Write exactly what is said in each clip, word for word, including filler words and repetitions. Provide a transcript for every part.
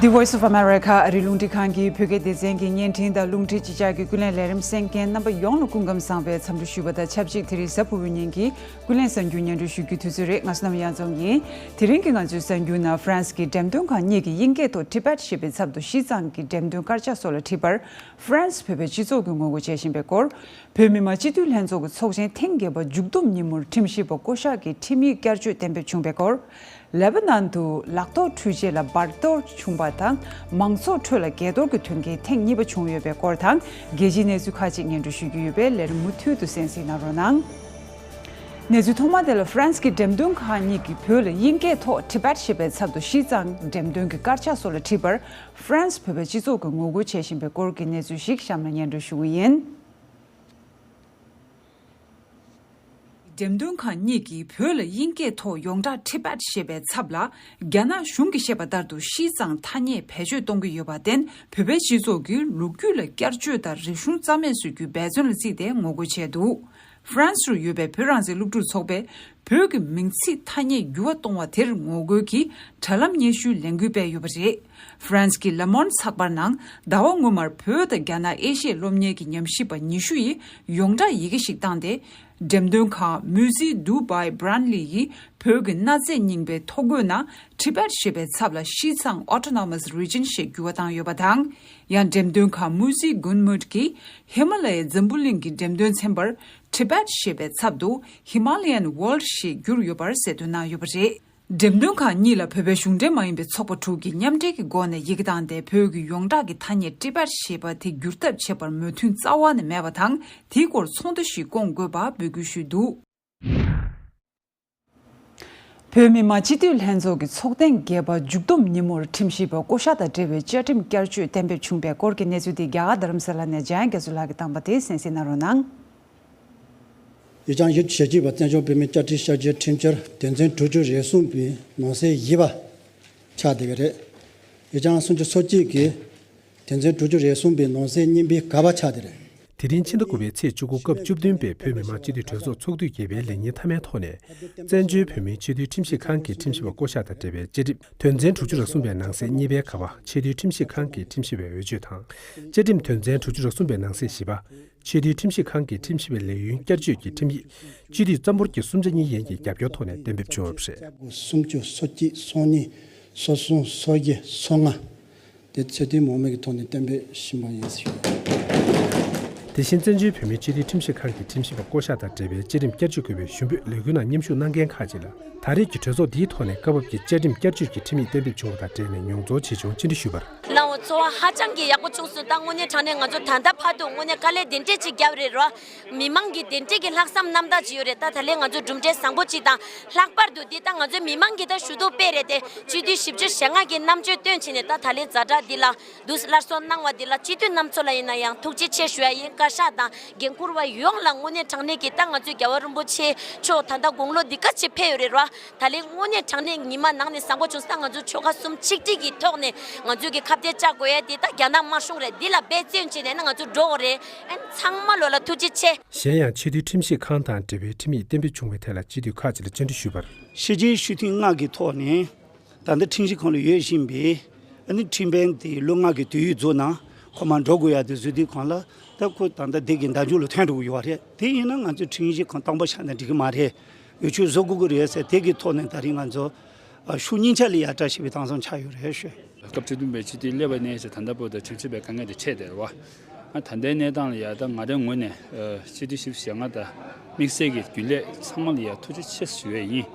The Voice of America ཨ་རིའི་རླུང་འཕྲིན་ཁང་གི་བོད་སྐད་སྡེ་ཚན་གྱི་བརྙན་འཕྲིན་དང་རླུང་འཕྲིན་སྤྱི་ཁྱབ་ཀྱི་ཀུན་གླེང་ལས་རིམ་གསན་མཁན་རྣམ་པ་ཡོངས་ལ་སྐུ་ཁམས་བཟང་བའི་འཚམས་འདྲི་ཞུ་བ་དང་ཆབས་ཅིག་དེ་རིང་གཟའ་ཕུར་བུའི་ཉིན་གྱི་ཀུན་གླེང་གསར་འགྱུར་སྙན་སྒྲོན་ཞུ་རྒྱུའི་དུས་ཚོད་རེད། ང་བསོད་ནམས་གཡང་འཛོམས་ཡིན། དེ་རིང་གི་ང་ཚོའི་གསར་འགྱུར་ནང་ཧྥ་རན་སི་གི་འགྲེམས་སྟོན་ཁང་གཉིས་ཀྱིས་དབྱིན་སྐད་ཐོག་Tibet ཞེས་པའི་ཚབ་ཏུ་ཤིས་ཙང་གི་འགྲེམས་སྟོན་དཀར་ཆག་སོགས་ལ་བྲིས་པར་ཧྥ་རན་སི་བོད་པའི་སྤྱི་ཚོགས་ཀྱིས་ངོ་རྒོལ་བྱེད་བཞིན་པའི་སྐོར། བོད་མི་མང་སྤྱི་འཐུས་ལྷན་ཚོགས་ཀྱི་ཚོགས་ཆེན་ཐེངས་བརྒྱད་པ་མཇུག་བསྡོམས་ཉིན་མོར་ཁྲིམས་ཞིབ་པ་བསྐོ་གཞག་གི་ཁྲིམས་ཡིག་བསྐྱར་བཅོས་གཏན་འབེབས་བྱུང་བའི་སྐོར། ལེ་པ་ནན་དུ་ལག་ཐོགས་འཕྲུལ་ཆས་ལ་འབར་གཏོར་བྱུང་བ་དང་། མང་ཚོགས་ཁྲོད་ལ་འགས་གཏོར་གྱི་དོན་རྐྱེན་ཐེངས་གཉིས་པ་བྱུང་ཡོད་པའི་སྐོར་དང་། རྒྱལ་སྤྱིའི་གནས་ཚུལ་ཁག་ཅིག་སྙན་སྒྲོན་ཞུ་རྒྱུ་ཡོད་པས་ལས་རིམ་མུ་མཐུད་དུ་གསན་གཟིགས་གནང་རོགས་གནང་། གནས་ཚུལ་ཐོག་མ་དེ་ལ། ཧྥ་རན་སི་གི་འགྲེམས་སྟོན་ཁང་གཉིས་ཀྱིས་བོད་ལ་དབྱིན་སྐད་ཐོག་Tibet ཞེས་པའི་ཚབ་ཏུ་ཤིས་ཙང་འགྲེམས་སྟོན་གྱི་དཀར་ཆག་སོགས་ལ་བྲིས་པར་ཧྥ་རན་སི་བོད་པའི་སྤྱི་ཚོགས་ཀྱིས་ངོ་རྒོལ་བྱེད་བཞིན་པའི་སྐོར་གྱི་གནས་ཚུལ་ཞིག་གཤམ་ལ་སྙན་སྒྲོན་ཞུ་གི་ཡིན། འགྲེམས་སྟོན་ཁང་གཉིས་ཀྱིས་བོད་ལ་དབྱིན་སྐད་ཐོག་ཡོངས་གྲགས་Tibet ཞེས་པའི་ཚབ་ལ། རྒྱ་ནག་གཞུང་གིས་བཤད་པ་ལྟར་དུ་ཤིས་ཙང་ཐ་སྙད་བེད་སྤྱོད་གཏོང་གི་ཡོད་པར་བརྟེན། བོད་པའི་སྤྱི་ཚོགས་ཀྱིས་ལོ་རྒྱུས་ལ་བསྐྱར་བཅོས་དང་རིག་གཞུང་རྩ་མེད་བཟོ་རྒྱུའི་འབད་བརྩོན་ལ་བརྩིས་ཏེ་ངོ་རྒོལ་བྱས་འདུག་ཧྥ་རན་སི་རུ་ཡོད་པའི་བོད་རང་བཙན་སློབ་ཕྲུག་ཚོགས་པས། བོད་ཀྱི་མིང་ཚིག་ཐ་སྙད་འགྱུར་བ་གཏོང་བ་དེར་ངོ་རྒོལ་གྱིས་དྲ་ལམ་སྙན་ཞུའི་ལས་འགུལ་སྤེལ་ཡོད་པ་རེད། ཧྥ་རན་སི་གི་Le Monde ཚགས་པར་ནང་ཟླ་བ་སྔོན་མར་བོད་དང་རྒྱ་ནག་ཨེ་ཤི་ཡའི་སློབ་གཉེར་གྱི་ཉམས་ཞིབ་པ་ཉི་ཤུ་ཡིས་ཡོངས་གྲགས་ཡི་གེ་ཞིག་བཏང་སྟེ། འགྲེམས་སྟོན་ཁང་Musée du Baie Branly ཡིས་བོད་ཀྱི་གནའ་རྫས་རྙིང་པའི་ཐོ་འགོད་ནང་Tibet ཞེས་པའི་ཚབ་ལ་ཤིས་ཙང་Autonomous Region ཞེས་འགྱུར་བ་བཏང་ཡོད་པ་དང་། ཡང་འགྲེམས་སྟོན་ཁང་Musée Gunmut གིས་ཧི་མ་ལ་ཡའི་འཛམ་བུ་གླིང་གི་འགྲེམས་སྟོན་ཚན་པར་Tibet ཞེས་པའི་ཚབ་ཏུ་Himalayan World ཞེས་བསྒྱུར་ཡོད་པར་གསལ་སྟོན་གནང་ཡོད་པ་རེད། འགྲེམས་སྟོན་ཁང་གཉིས་ལ་བོད་པའི་གཞུང་འབྲེལ་མ་ཡིན་པའི་ཚོགས་པ་དྲུག་གིས་མཉམ་འབྲེལ་གྱི་སྒོ་ནས་ཡི་གེ་བཏང་སྟེ། བོད་ཀྱི་ཡོངས་གྲགས་ཀྱི་ཐ་སྙད་Tibet ཞེས་པ་དེ་བསྒྱུར་ཐབས་བྱེད་པར་མོས་མཐུན་རྩ་བ་ནས་མེད་པ་དང་། དེའི་སྐོར་ཚོགས་འདུ་ཞིག་བསྐོང་དགོས་པ་འབོད་སྐུལ་ཞུས་འདུག་བོད་མི་མང་སྤྱི་འཐུས་ལྷན་ཚོགས་ཀྱི་ཚོགས་ཐེངས་བརྒྱད་པ་མཇུག་བསྡོམས་ཉིན་མོར་ཁྲིམས་ཞིབ་པ་བསྐོ་གཞག་དང་འབྲེལ་བའི་བཅའ་ཁྲིམས་བསྐྱར་བཅོས་གཏན་འབེབས་བྱུང་བའི་སྐོར་གྱི་གནས་ཚུལ་དེ་རྒྱ་གར་རྡ་རམ་ས་ལ་ནས་འཇམ་དབྱངས་རྒྱ་མཚོ་ལགས་ཀྱིས་བཏང་བ་དེ་གསན་གཟིགས་གནང་རོགས་གནང་། ཡུལ་ལྗོངས་ཡུལ་ཞལ་གྱིས་པ་བཙན་བྱོལ་བོད་མིའི་བཅའ་ཁྲིམས་ཤར་རྒྱས་ཁྲིམས་འཆར་དོན་ཚན་དྲུག་ཅུ་རེ་གསུམ་པའི་ནང་གསེས་བཞི་པ་ཆགས་བསྡད་ཀྱི་རེད། ཡུལ་ལྗོངས་སུམ་ཅུ་སོ་གཅིག་གི་དོན་ཚན་དྲུག་ཅུ་རེ་གསུམ་པའི་ནང་གསེས་གཉིས་པའི་ག་པ་ཆགས་བསྡད་རེད། དེ་རིང་ཕྱི་ཟླ་དགུ་པའི་ཚེས་བཅུ་དགུ་སྐབས་བཅུ་བདུན་པའི་བོད་མི་མང་སྤྱི་འཐུས་གྲོས་ཚོགས་ཚོགས་དུས་བརྒྱད་པའི་ལས་ཉིན་མཐའ་མའི་ཐོག་ནས། བཙན་བྱོལ་བོད་མིའི་སྤྱི་འཐུས་ཁྲིམས་ཞིབ་ཁང་གི་ཁྲིམས་ཞིབ་པ་བསྐོ་གཞག་དང་འབྲེལ་བའི་བཅའ་ཁྲིམས་དོན་ཚན་དྲུག་ཅུ་རེ་གསུམ་པའི་ནང་གསེས་གཉིས་པའི་ག་པ་ཆེས་མཐོའི་ཁྲིམས་ཞིབ་ཁང་གི་ཁྲིམས་ཞིབ་པའི་འོས་ཆོས་དང་། བཅའ་ཁྲིམས་དོན་ཚན་དྲུག་ཅུ་རེ་གསུམ་པའི་ནང་གསེས་བཞི་པ། ཆེས་མཐོའི་ཁྲིམས་ཞིབ་ཁང་གི་ཁྲིམས་ཞིབ་པའི་ལས་ཡུན་བསྐྱར་བཅོས་ཀྱི་ཁྲིམས་ཡིག་སྤྱི་འཐུས་རྩ་འབོར་གྱི་གསུམ་ཆ་གཉིས་ཡན་གྱི་རྒྱབ་སྐྱོར་ཐོག་ནས་གཏན་འབེབས་བྱུང་བ་རེད། སུམ་ཅུ་སོ་གཅིག་སོ་གཉིས་སོ་གསུམ་སོ་བཞི་སོ་ལྔ། དེ་ཚད་ལྡན་མང་མོས་ཀྱི་ཐོག་ནས་གཏན་འབེབས་ཕྱིན་པ་ཡིན་ཞུ། དེ་བཞིན་བཙན་བྱོལ་བོད་མིའི་སྤྱི་འཐུས་ཁྲིམས་ཞིབ་ཁང་གི་ཁྲིམས་ཞིབ་པ་བསྐོ་གཞག་དང་འབྲེལ་བའི་བཅའ་ཁྲིམས་བསྐྱར་བཅོས་དགོས་པའི་ཞུ་འབོད་ལས་འགུལ་ནང་མཉམ་ཞུགས་གནང་མཁན་ཁག་ཅིག་ལ། ད་རེས་ཀྱི་གྲོས་ཚོགས་འདིའི་ཐོག་ནས་སྐབས་བབ་ཀྱི་བཅའ་ཁྲིམས་བསྐྱར་བཅོས་ཀྱི་ཁྲིམས་ཡིག་གཏན་འབེབས་བྱུང་བ་དང་འབྲེལ་ནས་མྱོང་ཚོར་ཇི་བྱུང་སྤྱན་འདྲི་ཞུས་པར། གནང་བ་ཚོར་བ་ཧ་ཅང་གི་ཡག་པོ་བྱུང་སོང་། ད་དངོས་གནས་དྲང་གནས་ང་ཚོ་ད་ལྟ་བར་དུ་དངོས་གནས་དཀའ་ལས་དེ་འདྲས་ཅིག་བརྒྱབ་རེད་རོ། མི་མང་གི་དེ་འདྲས་ཀྱི་ལྷག་བསམ་རྣམ་དག་ཅིག་ཡོད་རེད། ད་ད་ལན་ང་ཚོ་གྲུབ་འབྲས་བཟང་པོ་ཅིག་དང་། ལྷག་པར་དུ་འདི་ད་ང་ཚོའི་མི་མང་གི་ད་ཞུ་གཏུག་སྤེལ་རེད་དེ། སྤྱི་འཐུས་བཞི་བཅུ་ཞེ་ལྔ་གི་རྣམ་དཔྱོད་བཏོན་བྱས་ནས་ད་ད་ལན་ཛ་དྲག་འདི་ལ་འདུག་སླར་གསོ་གནང་བ་འདི་ལ་སྤྱི་འཐུས་རྣམ་ཚོ་ལ་ཡིན་ན་ཡང་ཐུགས་རྗེ་ཆེ་ཞུ་ཡ་ཡིན། བཀའ་ཤག་དང་འགན་འཁུར་བ་ཡོངས་ལ་དངོས་གནས་དྲང་གནས་ཀྱི་ད་ང་ཚོའི་རྒྱལ་བ་རིན་པོ་ཆེ་མཆོག་ད་ལྟ་དགུང་ལོ་འདི་ག་ཅིག་ཕེབས་ཡོད་རེད་རོ། ད་ལན་དངོས་གནས་དྲང་གནས་ཉི་མ་ནང་ནས་བཟང་པོ་བྱུང་སོང་། ད་ང་ཚོ་ཆོལ་ཁ་གསུམ་ཆིག་སྒྲིལ་གྱི་ཐོག་ནས་ང་ཚོས་ཀྱི་ཁ་གཏད་བཅག་དགོས་ཡ་དེ་ད་རྒྱ་ནག་དམར་གཞུང་རེད། འདི་ལ་འབད་བརྩོན་བྱས་ནས་ན་ང་ཚོ་འགྲོ་དགོས་རེད། ཨན་ཚང་མ་ལོ་ལ་ཐུགས་རྗེ་ཆེ། གཞན་ཡང་ཆེས་མཐོའི་ཁྲིམས་ཞིབ་ཁང་དང་འབྲེལ་བའི་ཁྲིམས་ཡིག་གཏན་འབེབས་བྱུང་བའི་ཐད་ལ་སྤྱི་འཐུས་ཁག་ཅིག་ལ་བཅར་འདྲི་ཞུས་པར། ཕྱི་རྒྱལ་སྤྱི་འཐུས་ལྔ་གི་ཐོག་ནས་ད་ལྟ་ཁྲིམས་ཞིབ་ཁང་ལ་ཡོད་བཞིན་པའི་ཨ་ནི་ཁྲིམས་དཔོན་དེ་ལོ་ལྔ་གི་དུས་ཡུན་རྫོགས་ན་ཁོ་མར་འགྲོ་དགོས་ཡ་དེ་བཟོས་དུས་གང་ལ་ད་ཁོ་ད་ལྟ་དེ་གི་འདང་རྒྱུ་ལ་ཐོན་འགྲོ་གི་ཡོད་རེད། དེ་ཡིན་ན་ང་ཚོས་ཁྲིམས་ཞིབ་ཁང་སྟོང་པ་ཆགས་ན་འགྲིག་གི་མ་རེད། འོས་ཆོས་བཟོ་དགོས་ཀྱི་རེད་ཟེར། དེ་གི་ཐོག་ནས་ད་རིང་ང་ཚོ་ཨ་ཤུགས་སྙིང་ཆ་ལས་ཡར་དྲག་ཞེས་པའི་དེང་སང་ཆགས་ཡོད་རེད་ཞུ། སྐབས་བཅུ་བདུན་པའི་སྤྱི་འཐུས་སླེབས་པ་ནས་བྱས་ད་ལྟ་བར་དུ་ཁྲིམས་ཞིབ་པའི་དཀའ་ངལ་དེ་འཕྲད་བསྡད་རེད་བ། ཨ་ད་ལྟའི་གནས་སྟངས་ལ་ཡ་ད་ང་རའི་ངོས་ནས་ཨ་སྤྱི་འཐུས་བཞི་བཅུ་ཞེ་ལྔ་དང་དམིགས་བསལ་གྱི་རྒྱུན་ལས་ཚང་མ་ལ་ཡ་ཐུགས་རྗེ་ཆེ་ཞུ་ཡས་ཡིན།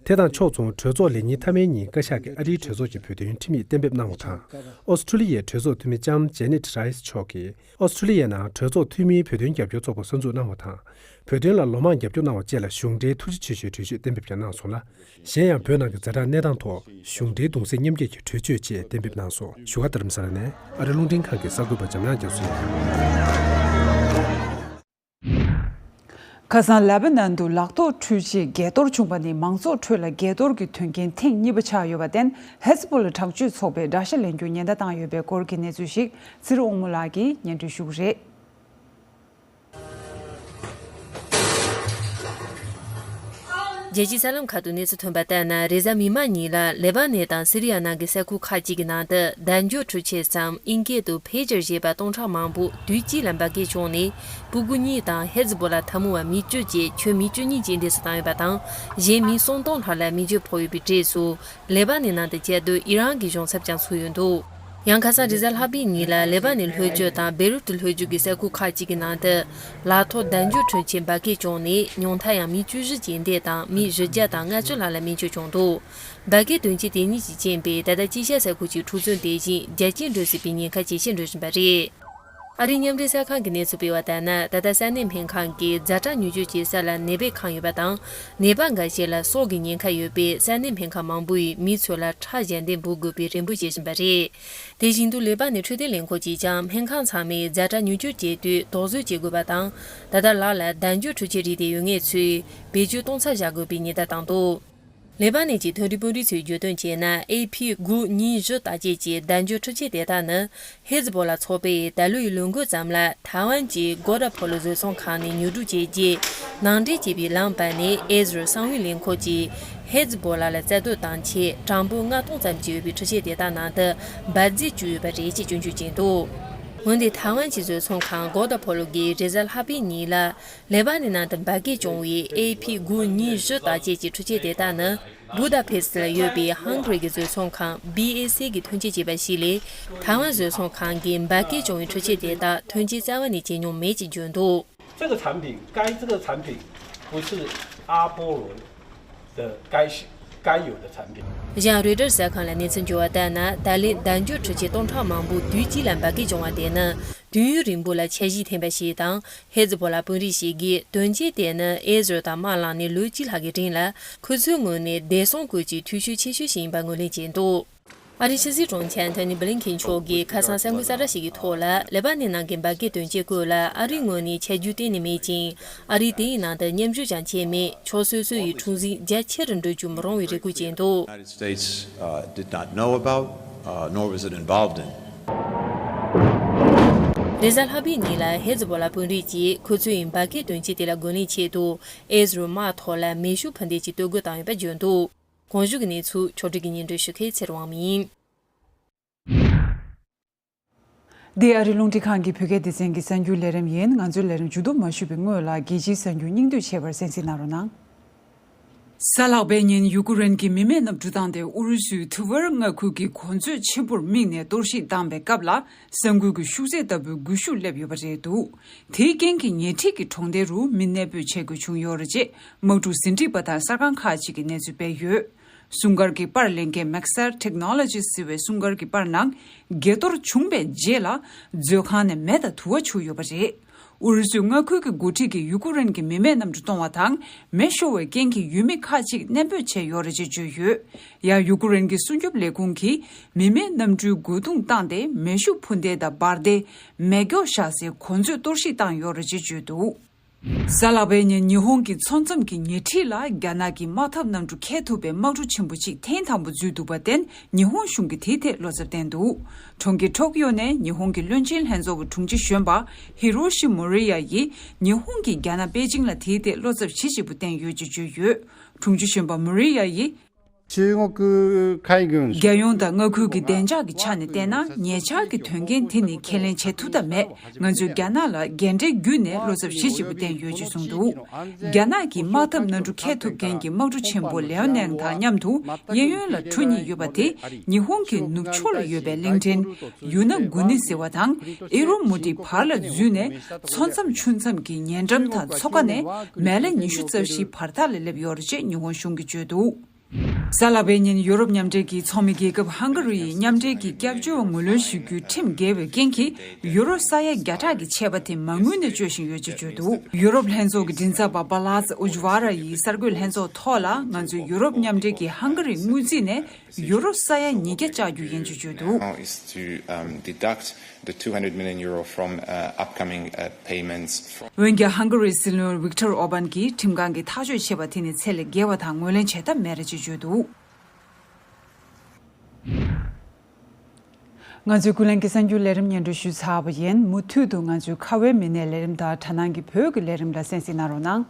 དེ་དང་ཕྱོགས་མཚུངས་གྲོས་ཚོགས་ལས་ཉིན་མཐའ་མའི་ཉིན་བཀའ་ཤག་གིས་ཨ་རིའི་གྲོས་ཚོགས་ཀྱི་བོད་དོན་ཁྲིམས་ཡིག་གཏན་འབེབས་གནང་བ་དང་། ཨོ་སི་ཁྲུ་ལི་ཡའི་གྲོས་ཚོགས་འཐུས་མི་ལྕམ་ཇེ་ནེ་ཊི་རའི་སི་མཆོག་གིས། ཨོ་སི་ཁྲུ་ལི་ཡའི་ནང་གྲོས་ཚོགས་འཐུས་མིའི་བོད་དོན་རྒྱབ་སྐྱོར་ཚོགས་པ་གསར་འཛུགས་གནང་བ་དང་། བོད་དོན་ལ་ལོ་མང་རྒྱབ་སྐྱོར་གནང་བ་བཅས་ལ་གཞུང་འབྲེལ་ཐུགས་རྗེ་ཆེ་ཞུའི་གྲོས་ཆོད་གཏན་འབེབས་ཀྱང་གནང་སོང་ལ། གཞན་ཡང་བོད་ནང་གི་ཛ་དྲག་གནས་སྟངས་ཐོག་གཞུང་འབྲེལ་གདུང་སེམས་མཉམ་སྐྱེད་ཀྱི་གྲོས་ཆོད་བཅས་གཏན་འབེབས་གནང་སོང་། བཞུགས་སྒར་རྡ་རམ་ས་ལ་ནས་ཨ་རིའི་རླུང་འཕྲིན་ཁང་གི་གསར་འགོད་པ་འཇམ་དབྱངས་རྒྱ་མཚོ་ཡིན། ཁ་སང་ལེ་པ་ནན་དུ་ལག་ཐོགས་འཕྲུལ་ཆས་འགས་གཏོར་བྱུང་བ་ནི་མང་ཚོགས་ཁྲོད་ལ་འགས་གཏོར་གྱི་དོན་རྐྱེན་ཐེངས་གཉིས་པ་ཆགས་ཡོད་པར་བརྟེན། ཧེ་ཛ་པོ་ལ་དྲག་སྤྱོད་ཚོགས་པས་དགྲ་ཤ་ལེན་རྒྱུ་ཉེན་བརྡ་བཏང་ཡོད་པའི་སྐོར་གྱི་གནས་ཚུལ་ཞིག་ཚེ་རིང་དབང་མོ་ལགས་ཀྱིས་སྙན་སྒྲོན་ཞུ་གི་རེད། རྒྱལ་སྤྱིའི་གསར་ལམ་ཁག་ཏུ་གནས་ཚུལ་ཐོན་པ་ལྟར་ན། རེས་གཟའ་མིག་དམར་ཉིན་ལ་ལེ་པ་ནན་དང་སི་རི་ཡ་ནང་གི་ས་ཁུལ་ཁག་ཅིག་གི་ནང་དུ་བརྡ་འཇུག་འཕྲུལ་ཆས་སམ་ཨིན་སྐད་དུ་ཕེ་ཇར་ཞེས་པ་སྟོང་ཕྲག་མང་པོ་དུས་གཅིག་ལ་འབར་གས་བྱུང་ནས། སྤུ་གུ་གཉིས་དང་ཧེ་ཛི་བོ་ལ་འཐབ་མོ་བ་མི་བཅུ་བཅས་ཁྱོན་མི་བཅུ་གཉིས་ཀྱི་འདས་སུ་བཏང་ཡོད་པ་དང་། གཞན་མི་སུམ་སྟོང་ལྷག་ལ་མི་རྒྱུ་ཕོག་ཡོད་པའི་གྲས་སུ། ལེ་པ་ནན་ནང་དུ་བཅའ་སྡོད་ཨི་རན་གྱི་གཞུང་ཚབ་ཀྱང་ཚུད་ཡོད་འདུག་ཡང་ཁ་སང་རེས་གཟའ་ལྷག་པའི་ཉིན་ལ་ལེ་པ་ནན་ལྷོ་ཕྱོགས་དང་བེ་རུ་ཏི་ལྷོ་ཕྱོགས་ཀྱི་ས་ཁུལ་ཁག་ཅིག་གི་ནང་དུ་ལག་ཐོགས་བརྡ་འཇུག་འཕྲུལ་ཆས་འབར་གས་བྱུང་ནས། ཉུང་མཐར་ཡང་མི་བཅུ་བཞི་ཅན་འདས་དང་མི་བཞི་བརྒྱ་དང་ལྔ་བཅུ་ལྷག་ལ་སྨན་བཅོས་བྱུང་འདུག་འབར་གས་དོན་རྐྱེན་དེ་ཉིད་ཀྱིས་རྐྱེན་པས། ད་ལྟ་དཀྱིལ་ཤར་ས་ཁུལ་གྱི་འཁྲུག་རྩོད་དེ་བཞིན་རྒྱ་སྐྱེད་འགྲོ་སྲིད་པའི་ཉེན་ཁ་ཇེ་ཆེར་འགྲོ་བཞིན་པ་རེད། ཨ་རིའི་མཉམ་འབྲེལ་གསར་ཁང་གིས་གནས་ཚུལ་སྤེལ་བ་ལྟར་ན། ད་ལྟ་ས་གནས་སྨན་ཁང་གིས་ཛ་དྲག་མྱུར་སྐྱོབ་བྱེད་ས་ལ་ནད་པས་ཁེངས་ཡོད་པ་དང་། ནད་པ་འགའ་ཤས་ལ་སྲོག་གི་ཉེན་ཁ་ཡོད་པས། ས་གནས་སྨན་ཁང་མང་པོ་ཡིས་མི་ཚོ་ལ་ཁྲག་ཞལ་འདེབས་འབུལ་དགོས་པའི་རེ་འབོད་བྱེད་བཞིན་པ་རེད། དེ་བཞིན་དུ་ལེ་པ་ནན་འཕྲོད་བསྟེན་ལས་ཁུངས་ཀྱིས་ཀྱང་སྨན་ཁང་ཚང་མས་ཛ་དྲག་མྱུར་སྐྱོབ་བྱེད་དུས་དོགས་ཟོན་བྱེད་དགོས་པ་དང་། ད་ལྟ་ལག་ལ་བརྡ་འཇུག་འཕྲུལ་ཆས་རིགས་དེ་ཡོད་མཁན་ཚོས་བེད་སྤྱོད་གཏོང་ཚར་བཞག་དགོས་པའི་ཉེན་བརྡ་བཏང་འདུག་ལེ་པ་ནན་གྱི་མཐོ་རིམ་དཔོན་རིགས་ཚོས་བརྗོད་དོན་བྱས་ན། ཨེ་ཕི་དགུ་གཉིས་བཞི་དག་ཅེས་ཀྱི་བརྡ་འཇུག་འཕྲུལ་ཆས་དེ་དག་ནི། ཧེ་ཛི་བོ་ལ་ཚོགས་པས་ད་ལོའི་ལོ་འགོ་ཙམ་ལ་ཐའེ་ཝན་གྱི་གོ་ཏ་ཕོ་ལོ་བཟོ་ཚོང་ཁང་ནས་ཉོ་སྒྲུབ་བྱས་རྗེས། ནང་འདྲེན་བྱས་པའི་ལམ་བར་ནས་ཨེ་ཛི་རལ་གསང་བའི་ལས་ཁུངས་ཀྱིས་ཧེ་ཛི་བོ་ལ་ལ་རྩ་གཏོར་བཏང་ཆེད། གྲངས་འབོར་ལྔ་སྟོང་ཙམ་ཅིག་ཡོད་པའི་འཕྲུལ་ཆས་དེ་དག་ནང་དུ་འབར་རྫས་བཅུག་ཡོད་པ་རེད་ཅེས་སྐྱོན་བརྗོད་བྱས་འདུག་འོན་ཏེ་ཐའེ་ཝན་གྱི་བཟོ་ཚོང་ཁང་གོ་ཏ་ཕོ་ལོ་གིས་རེས་གཟའ་ལྷག་པའི་ཉིན་ལ། ལེ་པ་ནན་ནང་དུ་འབར་གས་བྱུང་བའི་ཨེ་ཕི་དགུ་གཉིས་བཞི་དག་ཅེས་ཀྱི་འཕྲུལ་ཆས་དེ་དག་ནི། བུ་དཱ་ཕེ་སི་ལ་ཡོད་པའི་ཧང་གྷ་རི་གི་བཟོ་ཚོང་ཁང་བྷི་ཨེ་སི་གིས་ཐོན་སྐྱེད་བྱས་པ་ཞིག་ལས། ཐའེ་ཝན་བཟོ་ཚོང་ཁང་གིས་འབར་གས་བྱུང་བའི་འཕྲུལ་ཆས་དེ་དག་ཐོན་སྐྱེད་རྩ་བ་ནས་བྱས་མྱོང་མེད་ཅེས་བརྗོད་འདུག这个产品，该这个产品不是阿波罗的该该有的产品。 གཞན་རོའི་ཊར་གསར་ཁང་ལ་གནས་ཚུལ་འབྱོར་བ་ལྟར་ན། ད་ལན་བརྡ་འཇུག་འཕྲུལ་ཆས་སྟོང་ཕྲག་མང་པོ་དུས་གཅིག་ལ་འབར་གས་བྱུང་བ་དེ་ནི། དུས་ཡུན་རིང་པོ་ལ་འཆར་གཞི་འཐེན་པ་ཞིག་དང་། ཧེ་ཛི་བོ་ལ་དཔོན་རིགས་ཤིག་གིས་དོན་རྐྱེན་དེ་ནི་ཨེ་ཛི་རལ་དང་དམག་ལངས་ནས་ལོ་གཅིག་ལྷག་གི་རིང་ལ། ཁོ་ཚོའི་ངོས་ནས་བདེ་སྲུང་སྐོར་གྱི་འཐུས་ཤོར་ཆེ་ཤོས་ཤིག་ཡིན་པ་ངོས་ལེན་བྱས་འདུག་ཨ་རིའི་ཕྱི་སྲིད་དྲུང་ཆེ་ཨན་ཐོ་ནི་བྷི་ལིན་ཁེན་མཆོག་གིས་ཁ་སང་གསར་འགོད་གསལ་བསྒྲགས་ཤིག་གི་ཐོག་ལ། ལེ་པ་ནན་ནང་གི་འབར་གས་དོན་རྐྱེན་སྐོར་ལ་ཨ་རིའི་ངོས་ནས་ཆ་རྒྱུས་གཏན་ནས་མེད་ཅིང་། ཨ་རིས་དེའི་ནང་དུ་མཉམ་ཞུགས་ཀྱང་བྱས་མེད། ཕྱོགས་སོ་སོ་ཡི་འཁྲུག་འཛིང་རྒྱ་ཆེ་རུ་འགྲོ་རྒྱུ་མི་རུང་བའི་རེ་སྐུལ་བྱས་འདུག United States, uh, did not know about, uh, nor was it involved in. རེས་གཟའ་ལྷག་པའི་ཉིན་ལ་ཧེ་ཛི་བོ་ལ་དཔོན་རིགས་ཀྱིས་ཁོ་ཚོའི་འབར་གས་དོན་རྐྱེན་དེ་ལ་རྒོལ་ལན་ཆེད་དུ། ཨེ་ཛི་རལ་དམག་ཐོག་ལ་མེ་ཤུགས་འཕུར་མདེལ་གྱིས་གཏོར་རྒོལ་བཏང་ཡོད་པ་བརྗོད་འདུག་གོང་ཞུས་ཀྱི་གནས་ཚུལ་ཕྱོགས་སྒྲིག་གིས་སྙན་སྒྲོན་ཞུ་མཁན་ཚེ་རིང་དབང་མོ་ཡིན། འདི་ཨ་རི་རླུང་འཕྲིན་ཁང་གི་བོད་སྐད་སྡེ་ཚན་གྱི་གསར་འགྱུར་ལས་རིམ་ཡིན། ང་ཚོའི་ལས་རིམ་མཇུག་བསྡོམས་མ་ཞུས་པའི་སྔོན་ལ། རྒྱལ་སྤྱིའི་གསར་འགྱུར་སྙིང་བསྡུས་བྱས་པར་གསན་གཟིགས་གནང་རོགས་གནང་། གཟའ་ལྷག་པའི་ཉིན་ཡུ་ཀུ་རེན་གྱི་མི་མེད་གནམ་གྲུ་བཏང་སྟེ་ཨུ་རུ་སུའི་ཐུ་ཝེར་མངའ་ཁུལ་གྱི་གོ་མཛོད་ཆེན་པོར་དམིགས་ནས་གཏོར་བཤིག་བཏང་པའི་སྐབས་ལ། ས་འགུལ་གྱི་ཤུགས་ཚད་ལྟ་བུའི་སྒུལ་ཤུགས་སླེབས་ཡོད་པ་རེད་འདུག་དེའི་རྐྱེན་གྱིས་ཉེ་འཁྲིས་ཀྱི་གྲོང་རྡལ་རུ་མི་གནས་སྤོས་བྱེད་དགོས་བྱུང་ཡོད་རེད་ཅེས་དམག་འཁྲུག་ཟིན་བྲིས་པ་དང་གསར་ཁང་ཁག་ཅིག་གིས་གནས་ཚུལ་སྤེལ་ཡོད། སྲུང་སྐར་གྱི་པར་ལེན་མཁན་Maxar Technologies ཟེར་བའི་སྲུང་སྐར་གྱི་པར་ནང་། དགྱེས་གཏོར་བྱུང་བའི་རྗེས་ལ། མཛོད་ཁང་ནས་མེ་དང་དུ་བ་འཕྱུར་ཡོད་པ་རེད། ཨུ་རུ་སུའི་མངའ་ཁུལ་གྱི་འགོ་ཁྲིད་ཀྱིས་ཡུ་ཀུ་རེན་གྱི་མི་མེད་གནམ་གྲུ་གཏོང་བ་དང་། མེ་ཤོར་བའི་རྐྱེན་གྱིས་ཡུལ་མི་ཁག་ཅིག་གནས་སྤོས་བྱས་ཡོད་རེད་ཅེས་བརྗོད་ཡོད། ཡང་ཡུ་ཀུ་རེན་གྱི་སྲུང་སྐྱོབ་ལས་ཁུངས་ཀྱིས། མི་མེད་གནམ་གྲུའི་རྒོལ་རྡུང་བཏང་སྟེ། མེ་ཤུགས་འཕུར་མདེལ་དང་འབར་མདེལ། མེ་སྒྱོགས་བཞག་སའི་གོ་མཛོད་གཏོར་བཤིག་བཏང་ཡོད་རེད་ཅེས་བརྗོད་འདུག་གཟའ་ལྷག་པའི་ཉིན་ཉི་ཧོང་གི་མཚོ་མཚམས་ཀྱི་ཉེ་འཁྲིས་ལ་རྒྱ་ནག་གི་དམག་འཐབ་གནམ་གྲུ་འཁྱེར་ཐུབ་པའི་དམག་གྲུ་ཆེན་པོ་གཅིག་ཐེངས་དང་པོ་འཛུལ་འདུག་པར་བརྟེན། ཉི་ཧོང་གཞུང་གིས་དེའི་ཐད་བློ་འཚབ་བསྟན་འདུག་གྲོང་ཁྱེར་ཊོ་ཀི་ཡོ་ནས་ཉི་ཧོང་གི་བློན་ཆེན་ལྷན་ཚོགས་ཀྱི་དྲུང་ཆེ་གཞོན་པ་ཧི་རོ་ཤི་མོ་རི་ཡ་ཡིས། ཉི་ཧོང་གིས་རྒྱ་ནག་པེ་ཅིང་ལ་དེའི་ཐད་བློ་འཚབ་ཞེ་ཆེ་པོ་བསྟན་ཡོད་ཅེས་བརྗོད་ཡོད། དྲུང་ཆེ་གཞོན་པ་མོ་རི་ཡ་ཡིས། 中国海军 རྒྱལ་ཡོངས་དང་མངའ་ཁུལ་གྱི་བདེ་འཇགས་ཀྱི་ཆ་ནས་བལྟས་ན། ཉེ་ཆར་གྱི་དོན་རྐྱེན་དེ་ནི་ཁས་ལེན་བྱེད་ཐུབ་ཐབས་མེད། ང་ཚོས་རྒྱ་ནག་ལ་རྒྱལ་འབྲེལ་བརྒྱུད་ནས་བློ་འཚབ་ཞེ་ཆེ་པོ་བསྟན་ཡོད་ཅེས་གསུངས་འདུག་རྒྱ་ནག་གིས་དམག་འཐབ་གནམ་གྲུ་འཁྱེར་ཐུབ་མཁན་གྱི་དམག་གྲུ་ཆེན་པོ་ལེའོ་ནན་དང་མཉམ་དུ་གཡས་གཡོན་ལ་གྲུ་གཉིས་ཡོད་པ་དེ། ཉི་ཧོང་གི་ནུབ་ཕྱོགས་ལ་ཡོད་པའི་གླིང་ཕྲན་ཡུ་ན་གུ་ནི་ཟེར་བ་དང་ཨེ་རོ་མུ་ཏི་བར་ལ་འཛུལ་ནས། མཚོ་མཚམས་ཆུ་མཚམས་ཀྱི་ཉེ་འགྲམ་དང་མཚོ་ཁ་ནས་མལ་ལེ་ཉི་ཤུ་རྩ་བཞིའི་བར་ཐག་ལ་སླེབས་ཡོད་རེད་ཅེས་ཉི་ཧོང་གཞུང་གིས་བརྗོད་འདུག་གཟའ་ལྷག་པའི་ཉིན་ཡུ་རོབ་མཉམ་འབྲེལ་གྱི་ཚོགས་མི་རྒྱལ་ཁབ་ཧང་ག་རི་ཡིས་མཉམ་འབྲེལ་གྱི་སྐྱབས་བཅོལ་བ་ངོས་ལེན་ཞུ་རྒྱུའི་ཁྲིམས་འགལ་བའི་རྐྱེན་གྱིས་ཡུ་རོ་ས་ཡ་བརྒྱ་ཕྲག་གི་ཆད་པ་དེ་མ་དངུལ་ནས་གཅོད་བཞིན་ཡོད་ཅེས་བརྗོད་འདུག་ཡུ་རོབ་ལྷན་ཚོགས་ཀྱི་མགྲིན་ཚབ་པ་པ་ལཱ་ཛ་ཨུ་ཇི་ཝ་ར་ཡིས་གསར་འགོད་ལྷན་ཚོགས་ཐོག་ལ། ང་ཚོས་ཡུ་རོབ་མཉམ་འབྲེལ་གྱིས་ཧང་ག་རིའི་དངུལ་རྩིས་ནས་ཡུ་རོ་ས་ཡ་ཉིས་བརྒྱ་བཅག་རྒྱུ་ཡིན་ཅེས་བརྗོད་འདུག Now is to, um, deduct the two hundred million euro from, uh, upcoming, uh, payments from འོན་ཀྱང་ཧང་ག་རིའི་སྲིད་བློན་ཝིག་ཏར་ཨོར་བན་གྱིས་ཁྲིམས་ཁང་གིས་ཐག་གཅོད་བྱས་པ་དེ་ནི་ཚད་ལས་བརྒལ་བ་དང་ངོས་ལེན་བྱེད་ཐབས་མེད་རེད་ཅེས་བརྗོད་འདུག་ང་ཚོའི་ཀུན་གླེང་གི་གསར་འགྱུར་ལས་རིམ་སྙན་སྒྲོན་ཞུས་ཚར་བ་ཡིན། མུ་མཐུད་དུ་ང་ཚོའི་ཁ་བའི་མི་སྣའི་ལས་རིམ་དང་དྲ་སྣང་གི་བོད་ཀྱི་ལས་རིམ་ལ་གསན་གཟིགས་གནང་རོགས་གནང་།